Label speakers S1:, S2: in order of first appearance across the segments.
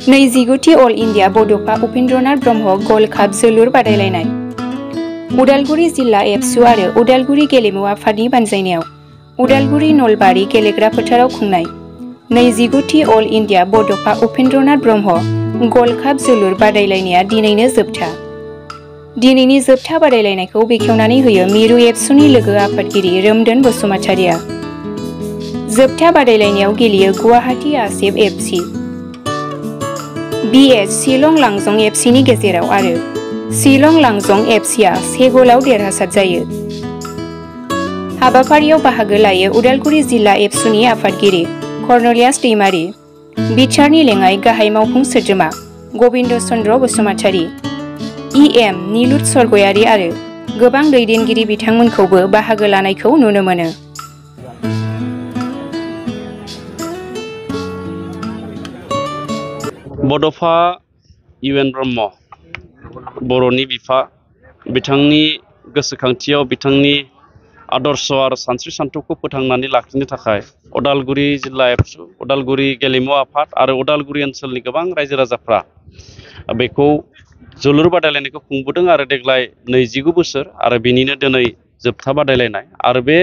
S1: नैजिगुथि all India बड'फा Upendranath Brahma gold काप जोलुर बादायलायनाय उदालगुरि जिल्ला एबसु आरो उदालगुरि गेलेमु आफादनि बानजायनायाव उदालगुरि नलबारि गेलेग्रा फोथाराव खुंनाय नैजिगुथि अल इंडिया बड'फा उपेन्द्रनाथ ब्रह्म गल्ड काप जोलुर बादायलायनाया दिनैनो जोबथा। दिनैनि जोबथा बादायलायनायखौ बेखेवनानै होयो मिरु एबसुनि लोगो आफादगिरि रोमदोन बसुमतारिया। जोबथा बादायलायनायाव गेलेयो गुवाहाटी आसेब एफसी, BS शिलं लांजं एफसीनि गेजेराव आरो शिलं लांजं एफसीआ 1 गलाव देरहासार जायो। हाबाफारियाव बाहागो लायो उदालगुरि जिल्ला एबसुनि आफादगिरि कर्नलियास दैमारि, बिटिआरनि लेङाइ गाहाय मावफुं सोद्रोमा गबिन्द चन्द्र बसुमतारि, EM निलुत सरगयारि आरो गोबां दैदेनगिरि बिथांमोनखौबो बाहागो लानायखौ नुनो मोनो।
S2: बड'फा UN ब्रह्म बर'नि बिफा बिथांनि गोसोखांथियाव बिथांनि आदर्श आरो सानस्रि सानथौखौ फोथांनानै लाखिनो थाखाय उदालगुरि जिल्ला एबसु, उदालगुरि गेलेमु आफाद आरो उदालगुरि ओनसोलनि गोबां रायजो राजाफ्रा बेखौ जोलुर बादायलायनायखौ खुंबोदों आरो देग्लाय 29 बोसोर आरो बिनिनो दिनै जोबथा बादायलायनाय आरो बे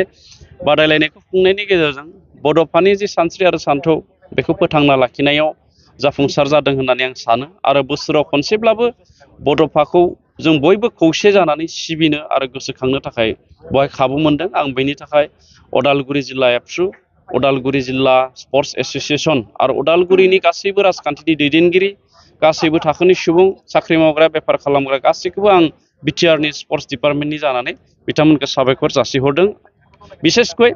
S2: बादायलायनायखौ खुंनायनि गेजेरजों बड'फानि जि सानस्रि आरो सानथौ बेखौ फोथांना लाखिनायाव जाफुंसार जादों होननानै आं सानो आरो बोसोराव खनसेब्लाबो बड'फाखौ जों बयबो खौसे जानानै सिबिनो आरो गोसोखांनो थाखाय बहाय खाबु मोनदों। आं बेनि थाखाय उदालगुरि जिल्ला एबसु, उदालगुरि जिल्ला स्पर्ट्स एसोसिएशन आरो उदालगुरिनि गासैबो राजखान्थिनि दैदेनगिरि, गासैबो थाखोनि सुबुं, साख्रि मावग्रा, बेफार खालामग्रा गासैखौबो आं बिटिआरनि स्पर्ट्स डिपार्टमेन्टनि जानानै बिथांमोनखौ साबायखर जासिहरदों। बिसेसकै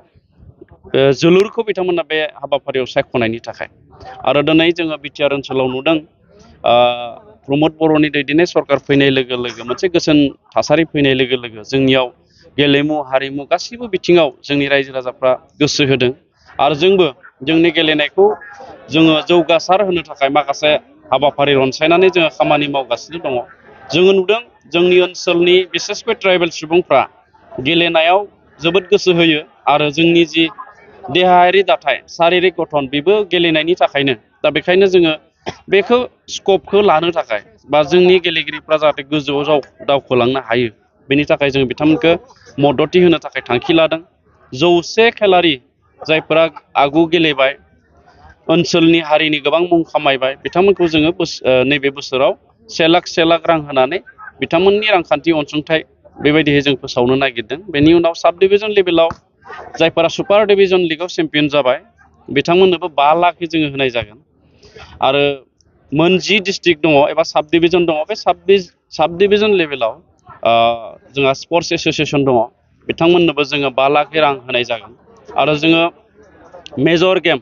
S2: जोलुरखौ बिथांमोना बे हाबाफारियाव सायख'नायनि थाखाय आरो दिनै जोङो बिटिआर ओनसोलाव नुदों प्रमद बर'नि दैदेननाय सरकार फैनाय लोगो लोगो मोनसे गोजोन थासारि फैनाय लोगो लोगो जोंनियाव गेलेमु हारिमु गासैबो बिथिङाव जोंनि रायजो राजाफ्रा गोसो होदों आरो जोंबो जोंनि गेलेनायखौ जोङो जौगासार होनो थाखाय माखासे हाबाफारि रनसायनानै जोङो खामानि मावगासिनो दङ। जोङो नुदों जोंनि ओनसोलनि बिसेसकै ट्राइबेल सुबुंफ्रा गेलेनायाव जोबोद गोसो होयो आरो जोंनि जि देहायारि दाथाय शारिरिक गठन बेबो गेलेनायनि थाखायनो दा बेखायनो जोङो बेखौ स्कपखौ लानो थाखाय बा जोंनि गेलेगिरिफ्रा जाहाथे गोजौआव दावखोलांनो हायो बेनि थाखाय जों बिथांमोनखौ मददथि होनो थाखाय थांखि लादों। 100 खेलारि जायफोरा आगु गेलेबाय ओनसोलनि हारिनि गोबां मुं खामायबाय बिथांमोनखौ जोङो नैबे बोसोराव 1 लाख रां होनानै बिथांमोननि रांखान्थि अनसुंथाइ बेबायदियै जों फोसावनो नागिरदों। बेनि उनाव साब डिभिजन लेभेलाव जायफोरा सुपार डिभिजन लिगआव चेम्पियन जाबाय बिथांमोननोबो 5 लाख जोङो होनाय जागोन आरो मोन 10 डिस्ट्रिक्ट दङ एबा साब डिभिजन दङ। बे साब डिभिजन लेभेलाव जोंहा स्पर्ट्स एसोसिएशन दङ बिथांमोननोबो जोङो 5 लाख रां होनाय जागोन आरो जोङो मेजर गेम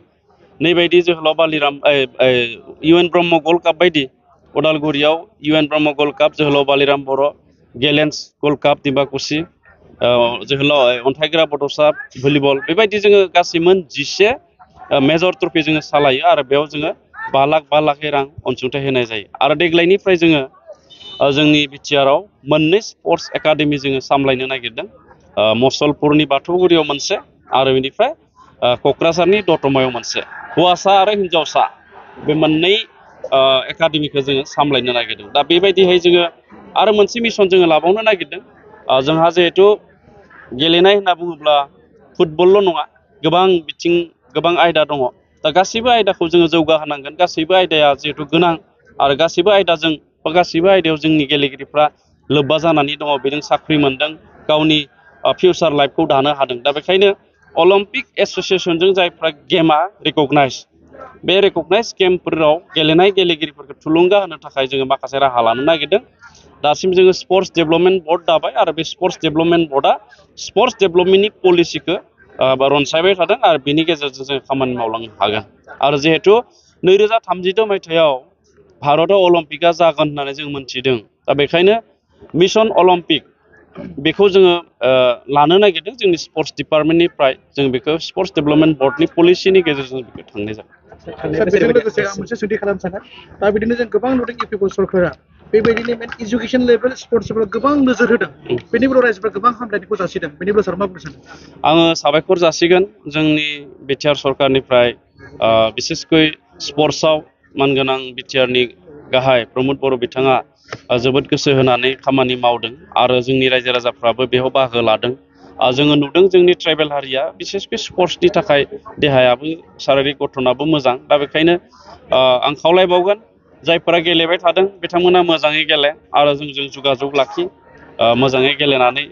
S2: नैबायदि जोहोलाव बालिराम UN ब्रह्म गल्ड काप बायदि उदालगुरियाव UN ब्रह्म गल्ड काप, जोहोलाव बालिराम बर' गेलेन्स गल्ड काप दिमाकुसि, जोहोलाव अन्थाइग्रा बड'सा भलिबल बेबायदि जोङो गासै मोन 11 मेजर ट्रफि जोङो सालायो आरो बेयाव जोङो 5 लाख रां अनसुंथाइ होनाय जायो आरो देग्लायनिफ्राय जोङो जोंनि बिटिआरआव मोननै स्पर्ट्स एकाडेमि जोङो सामलायनो नागिरदों। मसलपुरनि बाथौगुरियाव मोनसे आरो बेनिफ्राय क'क्राझारनि दतमायाव मोनसे हौवासा आरो हिन्जावसा बे मोननै एकाडेमिखौ जोङो सामलायनो नागिरदों। दा बेबायदिहाय जोङो आरो मोनसे मिशन जोङो लाबावनो नागिरदों। जोंहा जिहेथु गेलेनाय होनना बुङोब्ला फुटबलल' नङा गोबां बिथिं गोबां आयदा दङ। दा गासैबो आयदाखौ जोङो जौगाहोनांगोन। गासैबो आयदाया जिहेथु गोनां आरो गासैबो आयदाजों बा गासैबो आयदायाव जोंनि गेलेगिरिफ्रा लोब्बा जानानै दङ। बेजों साख्रि मोनदों, गावनि फिउचार लाइफखौ दानो हादों। दा बेखायनो अलिम्पिक एसोसिएशनजों जायफ्रा गेमा रिकगनाइज बे रिकगनाइज गेमफोराव गेलेनाय गेलेगिरिफोरखौ थुलुंगा होनो थाखाय जोङो माखासे राहा लानो नागिरदों। दासिम जोङो स्पर्ट्स डेभेलपमेन्ट बर्ड दाबाय आरो बे स्पर्ट्स डेभेलपमेन्ट बर्डआ स्पर्ट्स डेभेलपमेन्टनि पलिसिखौ रनसायबाय थादों आरो बेनि गेजेरजों जोङो खामानि मावलांनो हागोन। आरो जिहेथु 2036 मायथाइयाव भारतआव अलिम्पिकआ जागोन होननानै जों मोनथिदों। दा बेखायनो मिशन अलिम्पिक बेखौ जोङो लानो नागिरदों। जोंनि स्पर्ट्स डिपार्टमेन्टनिफ्राय जों बेखौ स्पर्ट्स डेभेलपमेन्ट बर्डनि पलिसिनि गेजेरजों बेखौ थांनाय जागोन।
S3: बेजों लोगोसे आं मोनसे सोंथि खालामनो सानो दा बिदिनो जों गोबां नुदों इउपि सरकारा बेबायदिनो मेन एजुकेशन लेभेल स्पर्ट्सफोराव गोबां नोजोर होदों। बेनि बेलायाव रायजोफोरा गोबां हामलायनायखौ जासिदों। बेनि बेलायाव सार मा बुंनो सानो?
S2: आङो साबायखर जासिगोन जोंनि बिटिआर सरकारनिफ्राय बिसेसकै स्पर्ट्सआव मानगोनां बिटिआरनि गाहाय प्रमद बर' बिथाङा जोबोद गोसो होनानै खामानि मावदों आरो जोंनि रायजो राजाफ्राबो बेयाव बाहागो लादों। जोङो नुदों जोंनि ट्राइबेल हारिया बिसेसकि स्पर्ट्सनि थाखाय देहायाबो शारीरिक गठनाबो मोजां। दा बेखायनो आं खावलायबावगोन जायफोरा गेलेबाय थादों बिथांमोना मोजाङै गेले आरो जोंजों जगाजग लाखि मोजाङै गेलेनानै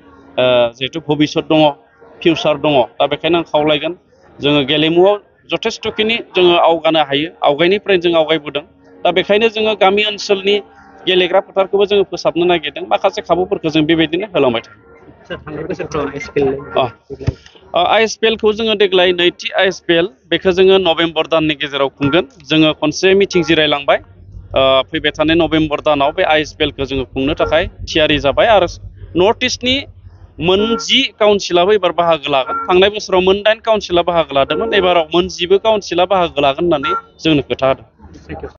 S2: जिहेतु भबिसत दङ फिउचार दङ। दा बेखायनो आं खावलायगोन जोङो गेलेमुआव जथेस्थ'खिनि जोङो आवगानो हायो, आवगायनिफ्रायनो जों आवगायबोदों। दा बेखायनो जोङो गामि ओनसोलनि गेलेग्रा फोथारखौबो जोङो फोसाबनो नागिरदों। माखासे खाबुफोरखौ जों बेबायदिनो होलांबाय थादों। ASEBखौ जोङो देग्लाय नैथि ASEB बेखौ जोङो नभेम्बर दाननि गेजेराव खुंगोन। जोङो खनसे मिटिं जिरायलांबाय। फैबाय थानाय नभेम्बर दानाव बे ASEBखौ जोङो खुंनो थाखाय थियारि जाबाय आरो नर्थ इस्टनि मोन10 काउन्सिलाबो एबार बाहागो लागोन। थांनाय बोसोराव मोन8 काउन्सिला बाहागो लादोंमोन, एबाराव मोन10 काउन्सिला बाहागो लागोन होननानै जोंनो खोथा होदों।